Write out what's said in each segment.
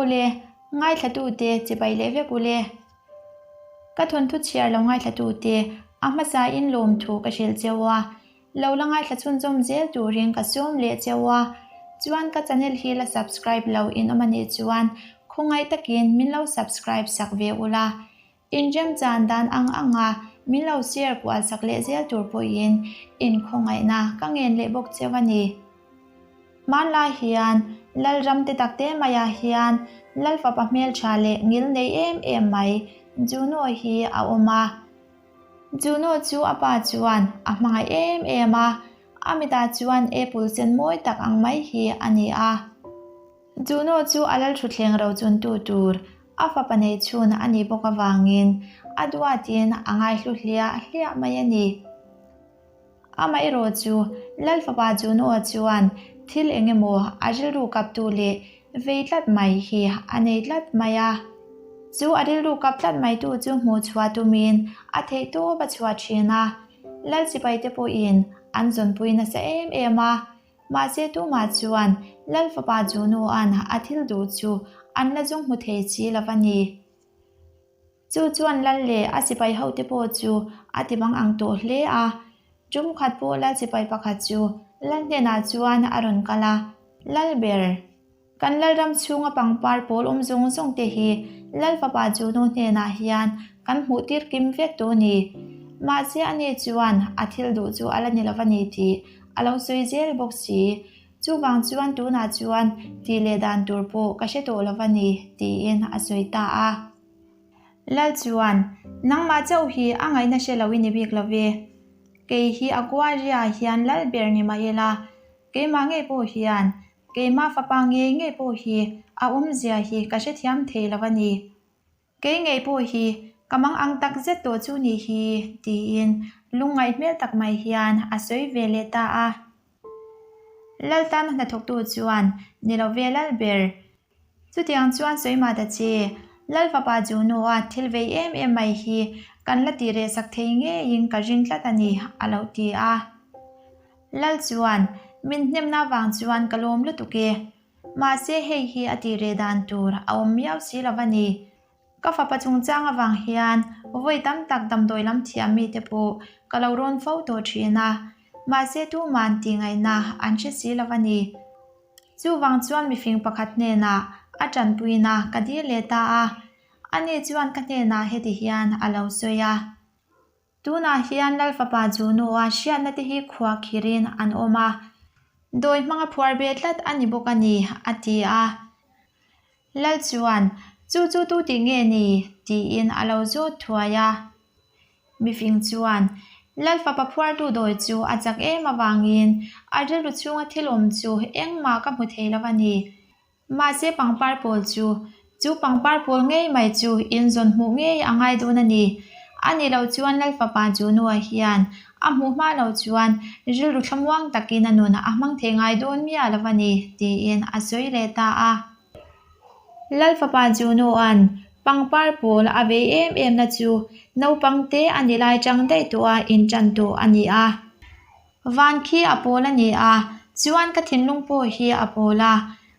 Awle, ngaithlatute chibai leh vek ule. Ka thawnthu chhiar lo ngaithlatute a hmasain lawmthu ka hrilh cheu a, lo la ngaithla chhunzawm zel turin ka sawm leh cheu a, chuan ka channel hi la subscribe lo in awm anih chuan khawngaih takin min lo subscribe sak ve ula. Inremchan dan ang anga min lo share kual sak leh zel tur pawhin inkhawngaihna ka ngen leh bawk cheu a ni. Hmanlai hian Lalram te takte maiah hian Lalfapa hmeltha leh ngil nei em em mai Juno hi a awm a. Juno chu a pa chuan a hmangaih em em a, a mitah chuan apple sen mawi tak ang mai hi a ni a. Juno chu a lalthutthleng rochuntu tur a fapa nei chhun a nih bawk avangin a duatin a ngaihlu hliah hliah mai a ni. Amaherawh chu Lalfapa Juno chuan thil eng emaw a rilru kaptu leh vei tlat mai hi a nei tlat mai a. Chu a rilru kap tlat maitu chu hmuh chhuah tumin a theihtawp a chhuah thin a. Lal sipaite pawhin an zawnpui nasa em em a. Mahse tumah chuan Lal fapa Juno-a'n a thil duh chu an la zung hmu thei chi lo va ni. Chu chuan Lal leh a sipai hote pawh chu a ti bang ang tawh hle a. Tum khat pawh Lal sipai pakhat chu Lal hnenah chuan a rawn kal a, Lal ber! Kan Lalram chhunga pangpar pawl awm zawng zawng te hi Lal fapa Juno hnenah hian kan hmuh tir kim vek tawh a ni. Mahse ani chuan a thil duh chu a la ni lo va ni tih a lo sawi zel bawk si. Chuvang chuan tunah chuan tih leh dan tur pawh ka hre tawh lo va ni tiin a sawi ta a. Lal chuan, Nangmah chauh hi a ngaihna hre lo i ni bik lo ve. Kei hi a kuaria hian lal ber ni mah ila, keimah ngei pawh hian Keimah fapa ngei ngei pawh hi a awmzia hi ka hrethiam thei lo a ni. Kei ngei pawh hi ka mang ang tak zet tawh chu ni hi, tiin lungngaih hmel tak mai hian a sawi ve leh ta a. Laltana hnathawktu chuan, Ni lo ve Lalber, Chutiang chuan sawi mah ta che, Lal fapa Juno-a thil vei em em mai hi kan la tih reh sak thei ngeiin ka ring tlat a ni, a lo ti a. Lal chuan, Min hnemna vang chuan ka lawm lutuk e. Mahse hei hi a tih reh dan tur a awm miau si lo va ni. Ka fapa chungchang avang hian vawi tam tak damdawi lam thiam mite pawh ka lo rawn fo tawh thin a, mahse tuman tih ngaihna an hre si lo va ni. Chuvang chuan mifing pakhat hnenah a tanpuina ka dil leh ta a, ani chuan ka hnenah heti hian a lo sawi a. Tunah hian Lal fapa Juno-a hriatna te hi khua khirin an awm a, dawi hmanga phuar ve tlat a ni bawk a ni, a ti a. Lal chuan, Chu chu tu tih nge ni? tiin a lo zawt thuai a. Mifing chuan, Lal fapa phuartu dawi chu a chak em avangin a rilru chhunga thil awm chu engmah ka hmu thei lo a ni. Mahse pangpar pawl chu, chu pangpar pawl ngei mai chu inzawn hmuh ngei a ngai dawn a ni. A ni lo chuan Lal fapa Junua hian a hmuh hma lo chuan rilru thlamuang takin a nun a hmang thei ngai dawn miah lo a ni, tiin a sawi leh ta a. Lal fapa Junoa'n pangpar pawl a vei em em na chu naupang te a ni lai chang daih tawh a inṭan tawh a ni a. Van khi a pawl a ni a, chuan ka thinlung pawh hi a pawl a,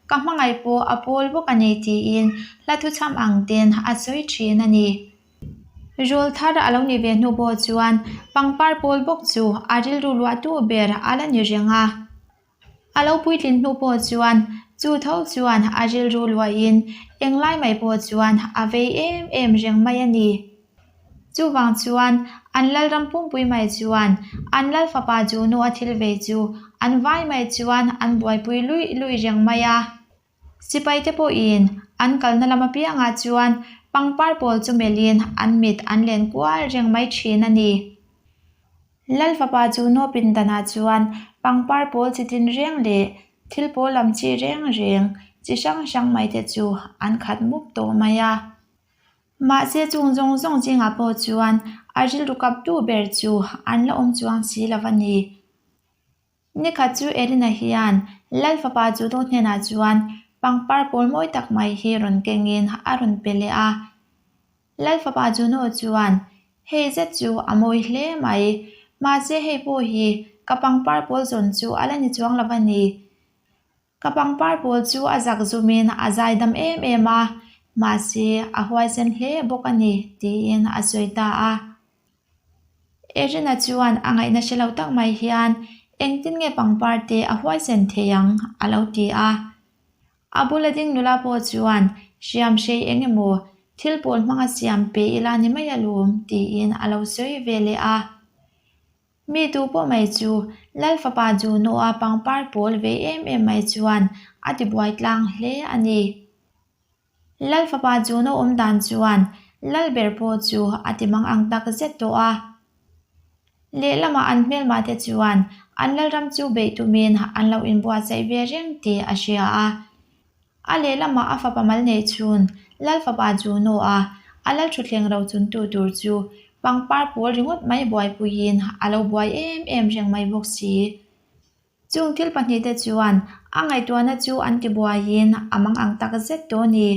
ka hmangaih pawh a pawl bawk a ni tiin hla thuchham ang ten a sawi thin a ni. Rul thar a lo nih ve hnu pawh chuan pangpar pawl bawk chu a rilru luahtu ber a la ni reng a. A lo puitlin hnu pawh chuan chu tho chuan a rilru luahin englai mai pawh chuan a vei em em reng mai a ni. Chuvang chuan an lalram pumpui mai chuan an lal fapa Juno a thil vei chu an vai mai chuan an buaipui luih luih reng mai a. Sipaite pawhin an kalna lam apiangah chuan pangpar pawl chu melhin an mit an len kual reng mai thin a ni. Lal fapa chu nawpin danah chuan pangpar pawl chi tin reng leh thil pawl lam chi reng reng chi hrang hrang mai te chu an khat mup tawh mai a. Mahse chung zawng zawng zingah pawh chuan a rilru kaptu ber chu an la awm chuang si lo a ni. Nikhat chu Erina hian Lal fapa Judo hnenah chuan pangpar pawl mawi tak mai hi rawn kengin a rawn pe leh a. Lal fapa Juno chuan, Hei zet chu a mawi hle mai, mahse hei pawh hi ka pangpar pawl zawn chu a la ni chuang lo a ni. Ka pangpar pawl chu a zak zumin a zaidam em em a, mahse a huaisen hle bawk a ni, tiin a sawi ta a. Erina chuan a ngaihna hre lo tak mai hian, Engtin nge pangpar te a huaisen thei ang? a lo ti a. A bula ding nula pawh chuan, Hriam hrei eng emaw, thil pawl hmanga siam pe ila ni mai alawm, tiin a lo sawi ve leh a. Mi tu pawh mai chu Lal fapa Juno-a pangpar pawl vei em em mai chuan a ti buai tlang hle a ni. Lal fapa Juno awm dan chuan Lal ber pawh chu a ti mang ang tak zet tawh a. Lehlamah an hmelmah te chuan an Lalram chu beih tumin an lo inbuatsaih ve reng tih a hria a. A lehlamah a fapa mal neih chhun Lal fapa Juno-a a lal thutthleng ro chuntu tur chu pangpar pawl ringawt mai buaipuiin a lo buai em em reng mai bawk si. Chung thil pahnihte chuan a ngaihtuahna chu an tibuaiin a mang ang tak zet tawh a ni.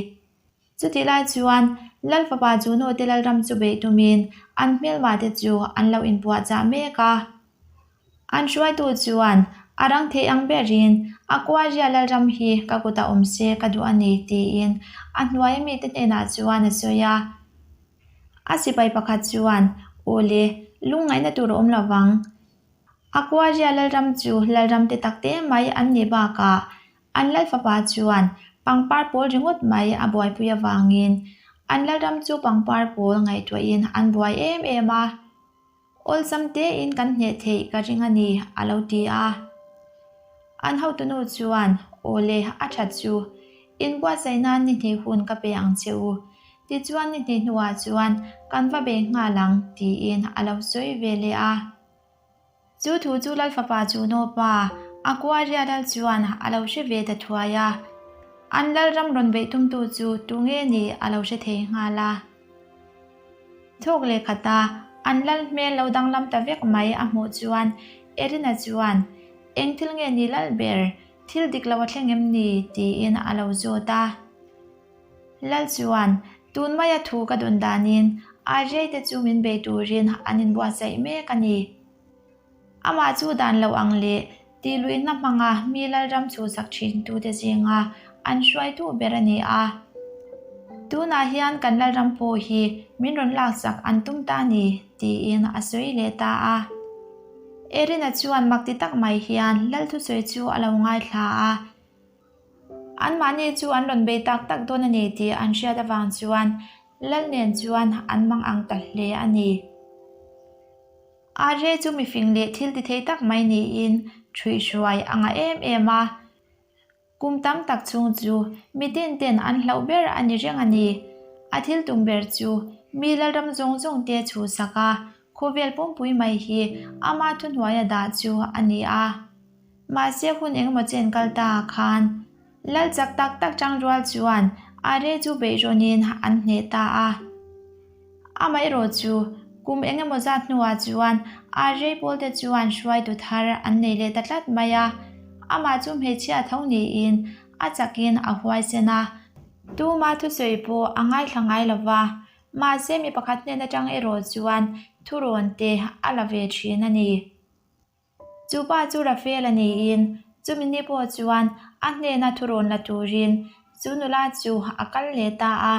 Chutih lai chuan Lal fapa Juno te Lalram chu beih tumin an hmelmah te chu an lo inpuahchah mek a. An hruaitu chuan a rang thei ang berin a kuaria Lalram hi ka kutah awm se ka duh a ni tiin a hnuaia mite hnenah chuan a sawi a. A sipai pakhat chuan, Aw le, lungngaihna tur a awm lo vang. Aquaria Lalram chu Lalram te tak te mai an nih bakah an Lal fapa chuan pangpar pawl ringawt mai a buaipui avangin an Lalram chu pangpar pawl ngaihtuahin an buai em em a. Awlsam tein kan hneh theih ka ring a ni, a lo ti a. An hotunu chuan, Aw le, a that chu. Inbuatsaih nan ni hnih hun ka pe ang che u. Tichuan ni hnih hnuah chuan kan va bei nghal ang, tiin a lo sawi ve leh a. Chu thu chu Lal fapa chu Nopa, Aquaria lal chuan a lo hre ve ta thuai a. An lal ram rawn beih tumtu chu tu nge ni a lo hre thei nghal a. Thawk leh khata an lal hmel lo danglam ta vek mai a hmuh chuan Erina chuan, Eng thil nge ni lal ber? Thil dik lo a thleng em ni? tiin a lo zawt a. Lal chuan, Tun maia thu ka dawn danin Ajay te chu min bei turin an inbuatsaih mek a ni. Amah chu dan lo ang leh tihluihna hmanga mi Lalram chhuhsak thintute zinga an hruaitu ber a ni a. Tunah hian kan Lalram pawh hi min rawn laksak an tum ta a ni, tiin a sawi leh ta a. Erina chuan mak ti tak mai hian Lal thusawi chu a lo ngaithla a. Anmahni chu an rawn bei tak tak dawn a ni tih an hriat avang chuan Lal nen chuan an mang ang ta hle a ni. Arre chu mifing leh thil ti thei tak mai niin ṭhuihhruai a ngah em em a. Kum tam tak chhung chu mi tin ten an hlauh ber a ni reng a ni. A thil tum ber chu mi Lalram zawng zawng te chhuhsak a, khawvel pumpui mai hi ama thuhnuaia dah chu a ni a. Mahse hun engemaw chen kal ta ah khan Lal chak tak tak tang rual chuan Are chu beihrawnin an hneh ta a. Amaherawh chu kum engemaw zat hnuah chuan Are pawlte chuan hruaitu thar an nei leh ta tlat mai a. Amah chu hmeichhia tho niin a chakin a huaisen a. Tuma thusawi pawh a ngaithla ngai lo va, mahse mi pakhat hnen atang erawh chuan thurawn te a la ve thin a ni. Chu pa chu Rafael a niin chumi ni pawh chuan a hnena thurawn la turin chu nula chu a kal leh ta a.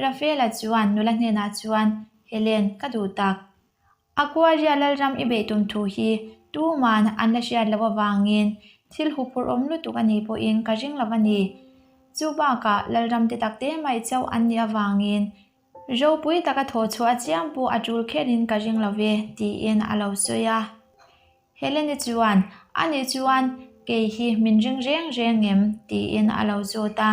Rafael-a chuan nula hnenah chuan, Helen, ka duh tak. Aquaria Lalram i beih tum thu hi tuman an la hriat loh avangin thil huphurh awm lutuk a nih pawhin ka ring lo a ni. Chu bakah Lalram te takte mai chauh an nih avangin Ropui taka thawh chhuah chiam pawh a tul kherin ka ring lo ve, tiin a lo sawi a. Helene chuan, Ani chuan kei hi min ring reng reng em? tiin a lo zawt a.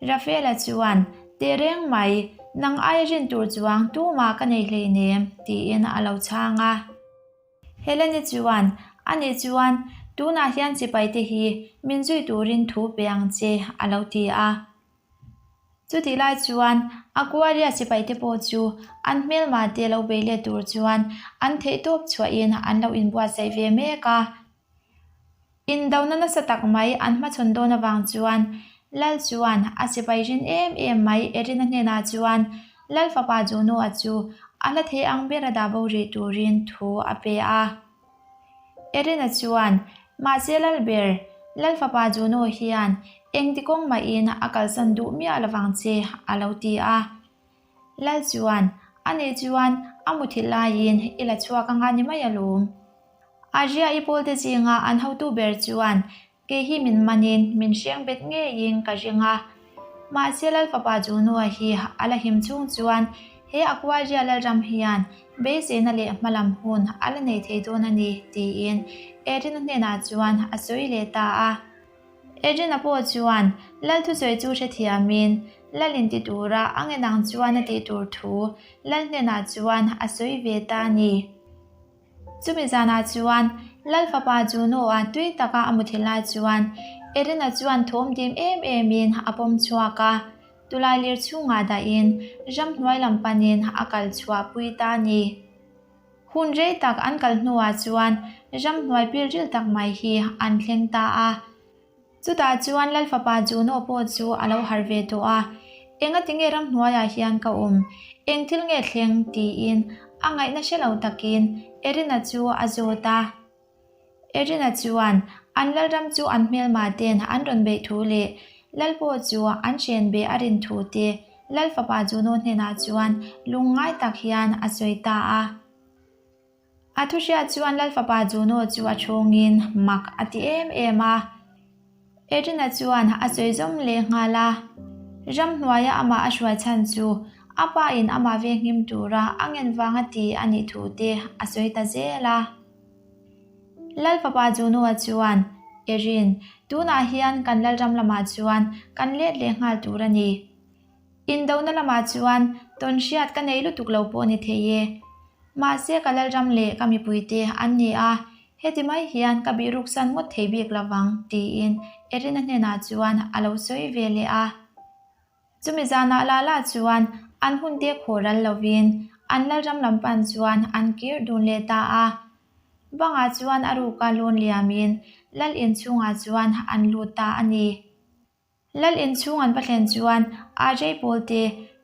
Rafaela chuan, Teh reng mai, nang aia rin tur chuang tumah ka nei hleinem, tiin a lo chhang a. Helene chuan, Ani chuan, tunah hian sipaite hi min zui turin thu pe ang che, a lo ti a. Chutih lai chuan Aquaria sipaite pawh chu an hmelma te lo bei let tur chuan an theihtawp chhuahin an lo inbuatsaih ve mek a. Indona nasa tak mai an hmachhawn dawn avang chuan Lal chuan a sipai rin em em mai Erina hnenah chuan Lal fapa Juno-a chu a hla thei ang bera dah bo rih turin thu a pe a. Erina chuan, Mahse Lalber, Lal fapa Juno hian engti kawng mahin a kalsan duh miah lovang che, a lo ti a. Lal chuan, Ani chuan a muthilh laiin i la chhuak anga ni mai alawm. Aria i pawlte zinga an hotu ber chuan Kei hi min manin min hreng bet ngeiin ka ring a. Mahse Lal fapa Junua hi a la him chung chuan he Aquaria Lalram hian beiseina leh hmalam hun a la nei thei dawn a ni tiin Erina hnenah chuan a sawi leh ta a. Erina pawh chuan Lal thusawi chu hrethiamin Lal inti tura a ngen ang chuan a tih tur thu Lal hnenah chuan a sawi ve ta a ni. Chumi zanah chuan Lal fapa Juno-a tui taka a muthilh lai chuan Erina chuan thawm dim em emin a pawm chhuak a, tulailir chhungah dahin ramhnuai lam panin a kal chhuah pui ta a ni. Hun rei tak an kal hnuah chuan ramhnuai pilril tak mai hi an thleng ta a. Chutah chuan Lal fapa Juno pawh chu a lo harh ve tawh a, Engati nge ramhnuaiah hian ka awm? Eng thil nge thleng? tiin a ngaihna hre lo takin Erina chu a zawt a. Erina chuan an Lalram chu an hmelma ten an rawn beih thu leh Lal pawh chu an hren beh a rin thu te Lal fapa Juno hnenah chuan lungngai tak hian a sawi ta a. A thuhriat chuan Lal fapa Juno chu a chhungin mak a ti em em a. Erina chuan a sawi zawm leh nghal a. Ramhnuaia amah a hruai chhan chu a pa in amah venghim tura a ngen vang a ti a nih thu te a sawi ta zel a. Lal fapa Juno-a chuan, Erin, tunah hian kan Lalram lamah chuan kan let leh nghal tur a ni. Indona lamah chuan tawn hriat ka nei lutuk lo pawh ni thei e. Mahse ka Lalram leh ka mipuite an ni a, heti mai hian ka bihruksan ngawt thei bik lovang tiin Erina hnenah chuan a lo sawi ve leh a. Chumi zanah la la chuan an hunte khaw ral lovin an Lalram lam pan chuan an kir dun leh ta a. Bangah chuan a ruka lawn liamin Lal inchhungah chuan an lut ta a ni. Lal inchhung an va thlen chuan Ajay pawl te,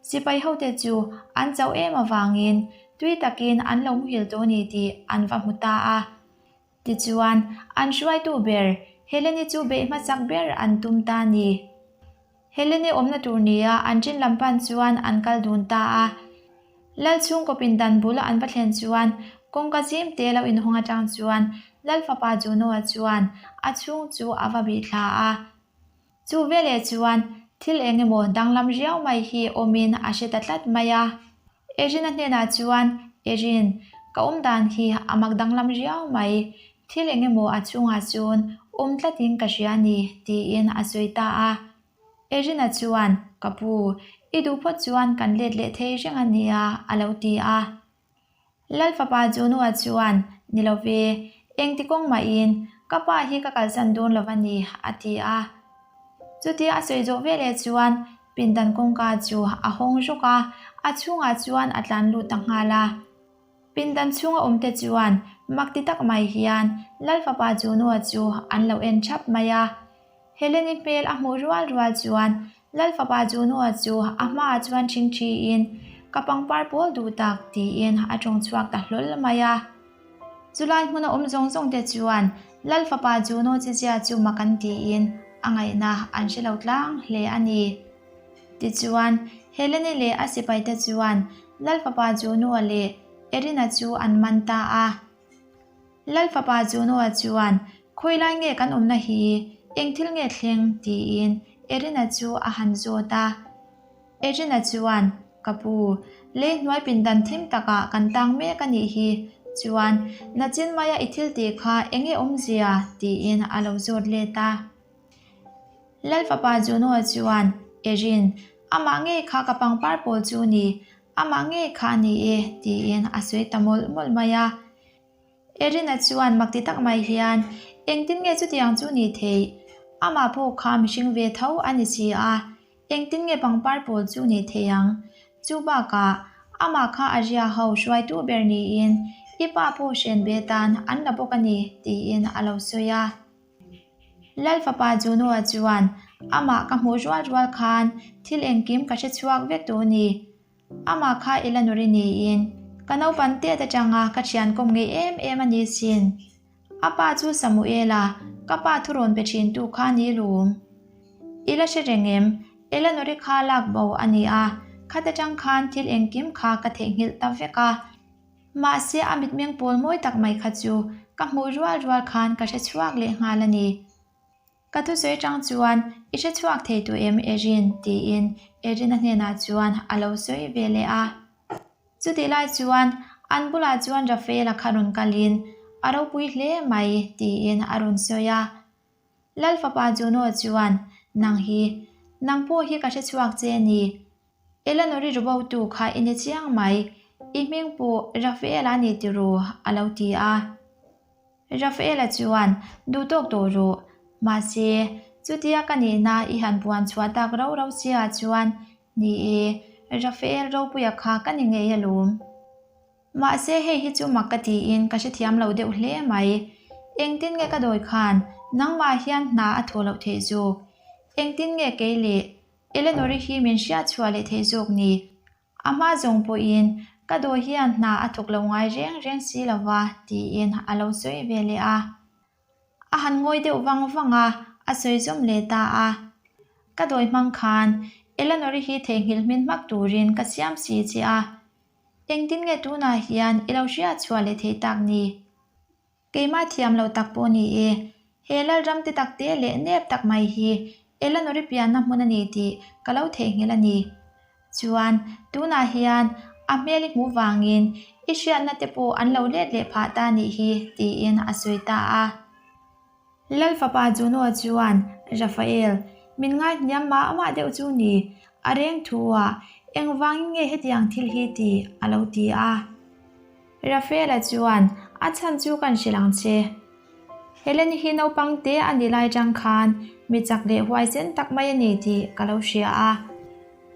sipai hote chu an chauh em avangin tui takin an lo muhil tawh ni tih an va hmu ta a. Tichuan, an hruaitu ber Heleni chu beih hmasak ber an tum ta ni. Heleni awmna tur nia an ṭin lam pan chuan an kal dun ta a. Lal chhungkaw pindan bul an va thlen chuan kawngka zim te lo inhawng aṭang chuan Lal fapa Juno-a chuan a chhung chu a va bih thla a. Chu veleh chuan thil eng emaw danglam riau mai hi awmin a hre ta tlat mai a. Erina hnenah chuan, Erin, ka awm dan hi a mak danglam riau mai, thil eng emaw a chungah chuan awm tlatin ka hria a ni, tiin a sawi ta a. Erina chuan, Ka pu, i duh phawt chuan kan let leh thei reng a nia, a lo ti a. Lal fapa Junua chuan, Ni lo ve, engti kawng mahin ka pa hi ka kalsan dawn lo a ni, a ti a. Chutia a sawi zawh veleh chuan pindan kawngka chu a hawng rawk a, a chhungah chuan a tlan lut ta nghal a. Pindan chhunga awmte chuan mak ti tak mai hian Lal fapa Junua chu an lo en thap mai a. Heleni hmel a hmuh rual rual chuan Lal fapa Juno-a chu a hmaah chuan ṭhingṭhiin, Ka pangpar pawl duh tak, tiin a ṭawng chhuak ta hlawl mai a. Chulai hmuna awm zawng zawng te chuan Lal fapa Juno chizia chu mak an tiin a ngaihna an hre lo tlang hle a ni. Tichuan, Heleni leh a sipaite chuan Lal fapa Juno-a leh Erina chu an man ta a. Lal fapa Juno-a chuan, Khawi lai nge kan awmna hi? Eng thil nge thleng? tiin Erina chu a han zawt a. Erina chuan, Ka pu, lei hnuai pindan thim takah kan tang mek a nih hi. Chuan, nachin maia i thil tih kha eng nge awmzia? tiin a lo zawt let a. Lal fapa Juno-a chuan, Erin, amah ngei kha ka pangpar pawl chu ni, amah ngei kha a ni e, tiin a sawi ta mawlh mawlh mai a. Erina chuan mak ti tak mai hian, Engtin nge chutiang chu ni theih? Amah pawh kha mihring ve tho a ni si a, engtin nge pangpar pawl chu ni thei ang? Chu bakah, amah kha a ria ho hruaitu ber niin i pa pawh hren ve tan an la bawk a ni, tiin a lo sawi a. Lal fapa Juno-a chuan, Amah ka hmuh rual rual khan thil engkim ka hre chhuak vek tawh ni. Amah kha i la nuri niin ka naupan tet atanga ka thian kawm ngei em em a ni sin. A pa chu Samuela, ka pa thurawn pe thintu kha ni lawm. I la hre reng em? Eleanor-i kha lak bo a ni a, khata tang khan thil engkim kha ka theihnghilh ta vek a. Mahse a mitmeng pawl mawi tak mai kha chu ka hmuh rual rual khan ka hre chhuak leh nghal a ni. Ka thusawi atang chuan i hre chhuak thei tawh em Erin? tiin Erin-a hnenah chuan a lo sawi ve leh a. Chutih lai chuan an bulah chuan Rafael-a kha rawn kalin a ropui hle mai tiin a rawn sawi a. Lal fapa Juno chuan Nang hi, nang pawh hi ka hre chhuak che a ni. Eleanor-i rubotu kha i ni chiang mai, i hming pawh Rafael-a ni tiraw? a lo ti a. Rafaela chuan, Duh tawk tawh rawh. Mahse, chutia ka nihna i han puan chhuah tak rau rau sia chuan, Ni e, Rafael ropuia kha ka ni ngei alawm. Mahse, hei hi chu mak ka tiin ka hrethiam lo deuh hle mai. Engtin nge ka dawi khan nangmah hian hna a thawh loh theih zawk? Engtin nge kei leh Eleanor-i hi min hriat chhuah leh theih zawk ni? A hma zawng pawhin ka dawi hian hna a thawk lo ngai reng reng si lo va tiin a lo sawi ve leh a. A han ngawi deuh vang vang a, a sawi zawm leh ta a. Ka dawi hmang khan Eleanor-i hi theihnghilh hmin hmak turin ka siam si che a. Engtin nge tunah hian i lo hriat chhuah leh theih tak ni? Keimah thiam lo tak pawh ni e, he Lalram te tak te leh nep tak mai hi Eleanor-i pianna hmun a ni tih ka lo theihnghilh a ni. Chuan, tunah hian a hmel i hmuh vangin i hriatna te pawh an lo let leh phah ta nih hi, tiin a sawi ta a. Lal fapa Juno chuan, Rafael, min ngaihniam mah mah deuh chu ni, a reng thu ah engvangin nge hetiang thil hi ti? a lo ti a. Rafaela chuan, A chhan chu kan hrilh ang che. Helen hi naupang te a ni lai tang khan mi chak leh huaisen tak mai a ni tih ka lo hria a.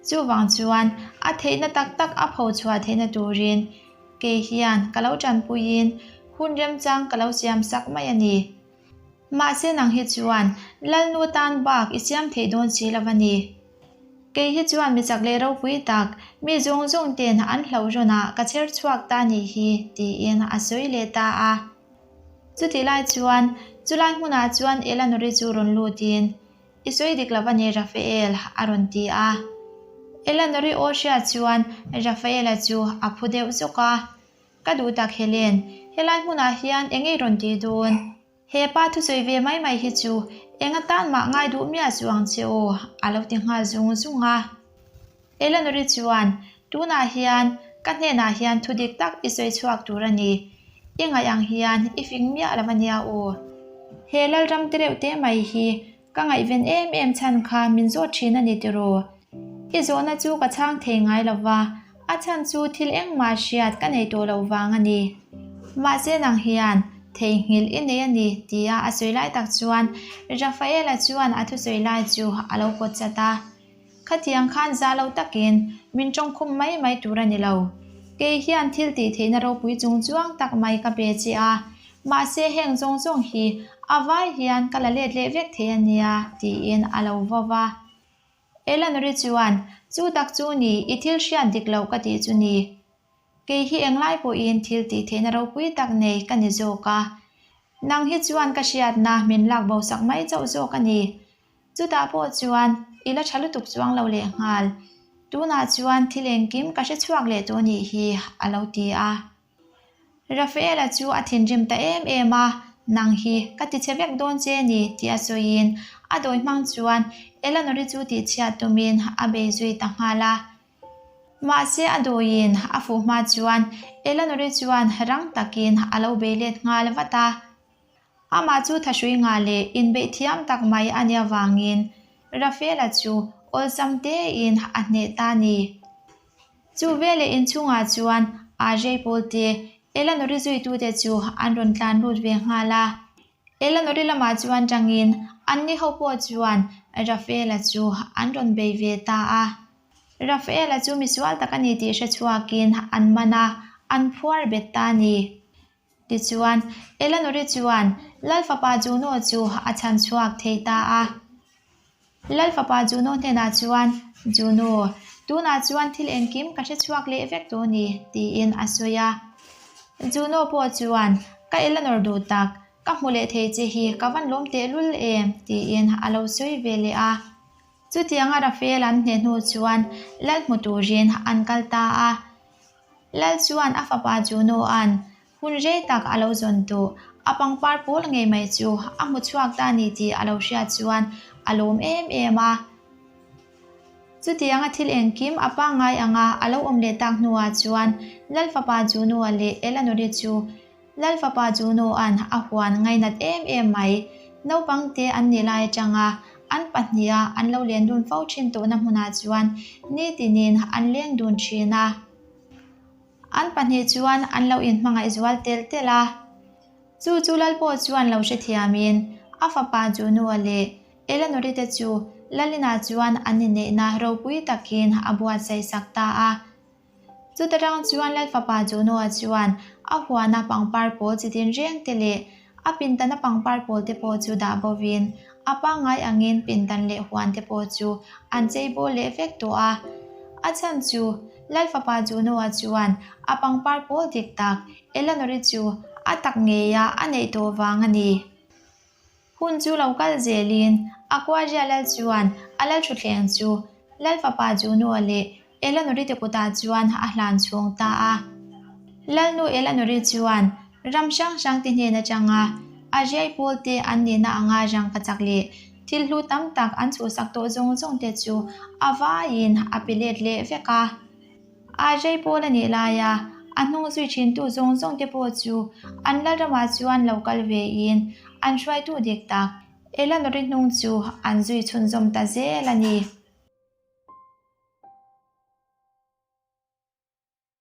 Chuvang chuan a theihna tak tak a pho chhuah theihna turin kei hian ka lo tanpuiin hun remchang ka lo siam sak mai a ni. Mahse nang hi chuan Lalnu tan bak i siam theih dawn si lo a ni. Kei hi chuan mi chak leh ropui tak, mi zawng zawng ten an hlauh rawnah ka chher chhuak ta nih hi, tiin a sawi leh ta a. Chutih lai chuan chulai hmunah chuan Eleanor-i chu rawn lutin, I sawi dik lo a ni Raphael, a rawn ti a. Eleanor-i aw hriat chuan Raphael-a chu a phu deuh zawk a. Ka duh tak Helen, helai hmunah hian eng ei rawn tih dawn? He pa thusawi ve mai mai hi chu eng atan mah ngai duh miah chu ang che aw, a lo ti nghal zung zung a. Eleanor-i chuan, Tunah hian ka hnenah hian thu dik tak i sawi chhuak tur a ni. I ngaih ang hian i fing miah lo a nia aw. He Lalram te reuh te mai hi Ka ngaihven em em chhan kha min zawt thin a ni tiraw? I zawhna chu ka chhang thei ngai lo va, a chhan chu thil engmah hriat ka nei tawh loh vang a ni. Mahse nang hian theihnghilh i nei a ni tia a sawi lai tak chuan Rafaela chuan a thusawi lai chu a lo pawt chat a. Khatiang khan za lo takin min tawngkhum mai mai tur a ni lo. Kei hian thil tih theihna ropui chung chuang tak mai ka pe che a, mahse heng zawng zawng hi a vai hian ka la let leh vek thei a nia, tiin a lo vo va. Eleanor-i chuan, Chu tak chu ni, i thil hriat dik loh ka tih chu ni. Kei hi englai pawhin thil tih theihna ropui tak nei ka ni zawk a. Nang hi chuan ka hriatna min lak bo sak mai chauh zawk a ni. Chutah pawh chuan i la tha lutuk chuang lo leh nghal. Tunah chuan thil engkim ka hre chhuak leh tawh nih hi, a lo ti a. Rafaela chu a thinrim ta em em a, Nang hi ka tichhe vek dawn che ni, tih a sawiin a dawi hmang chuan Eleanor-i chu tihchhiat tumin a bei zui ta nghal a. Mahse a dawiin a fuh hma chuan Eleanor-i chuan rang takin a lo bei let nghal vat a. Amah chu thahrui ngah leh inbeih thiam tak mai a nia vangin Rafaela chu awlsam tein a hneh ta a ni. Chu veleh inchhungah chuan Ajay pawl te, Eleanor-i zuitute chu an rawn tlan lut ve nghal a. Eleanor-i lamah chuan tangin anni ho pawh chuan Rafaela chu an rawn bei ve ta a. Rafaela chu misual tak a ni tih hre chhuakin an man a, an phuar bet ta a ni. Tichuan, Eleanor-i chuan Lal fapa Juno chu a chhan chhuak thei ta a. Lal fapa Juno hnenah chuan, Juno, tunah chuan thil engkim ka hre chhuak leh vek tawh ni, tiin a sawi a. Juno pawh chuan, Ka Eleanor duh tak. Ka hmu leh thei che hi ka van lawm tehlul em? tiin a lo sawi ve leh a. Chutianga Rafael an hneh hnu chuan Lal hmu turin an kal ta a. Lal chuan a fapa Juno-a'n hun rei tak a lo zawn tawh, a pangpar pawl ngei mai chu a hmu chhuak ta ni tih a lo hriat chuan a lawm em em a. Chutianga thil engkim a pangngai anga a lo awm leh tak hnuah chuan Lal fapa Juno-a leh Elanori chu Lal fapa Juno-a'n a huan ngainat em em mai. Naupang te an nih lai atanga an pahniha an lo len dun fo thin tawhna hmunah chuan nitinin an leng dun thin a. An pahnih chuan an lo inhmangaih zual telh telh a. Chu chu Lal pawh chuan lo hrethiamin a fapa Juno-a leh Eleanor-i te chu Lalina chuan an inneihna ropui takin a buatsaih sak ta a. Chuta tang chuan Lal fapa Juno-a chuan a huana pangpar pawl chi tin reng te leh a pintana pangpar pawl te pawh chu dah bovin a pangngai angin pintan leh huan te pawh chu an chei bawl leh vek tawh a. A chhan chu Lal fapa Juno-a chuan a pangpar pawl dik tak Eleanor-i chu a tak ngeia a neih tawh vang a ni. Hun chu lo kal zelin Aquaria lal chuan a lal thutthleng chu Lal fapa Juno leh Elanori te kutah chuan a hlan chhung ta a. Lalnu Elanori chuan ram hrang hrang te hnen atanga a riai pawl te an nihna anga rangkachak leh thil hlu tam tak an chhuhsak tawh zawng zawng te chu a vaiin a pe let leh vek a. A rei pawl a nih laia a hnung zui thintu zawng zawng te pawh chu an lalramah chuan lo kal vein an hruaitu dik tak Eleanor-i hnung chu an zui chhunzawm ta zel a ni.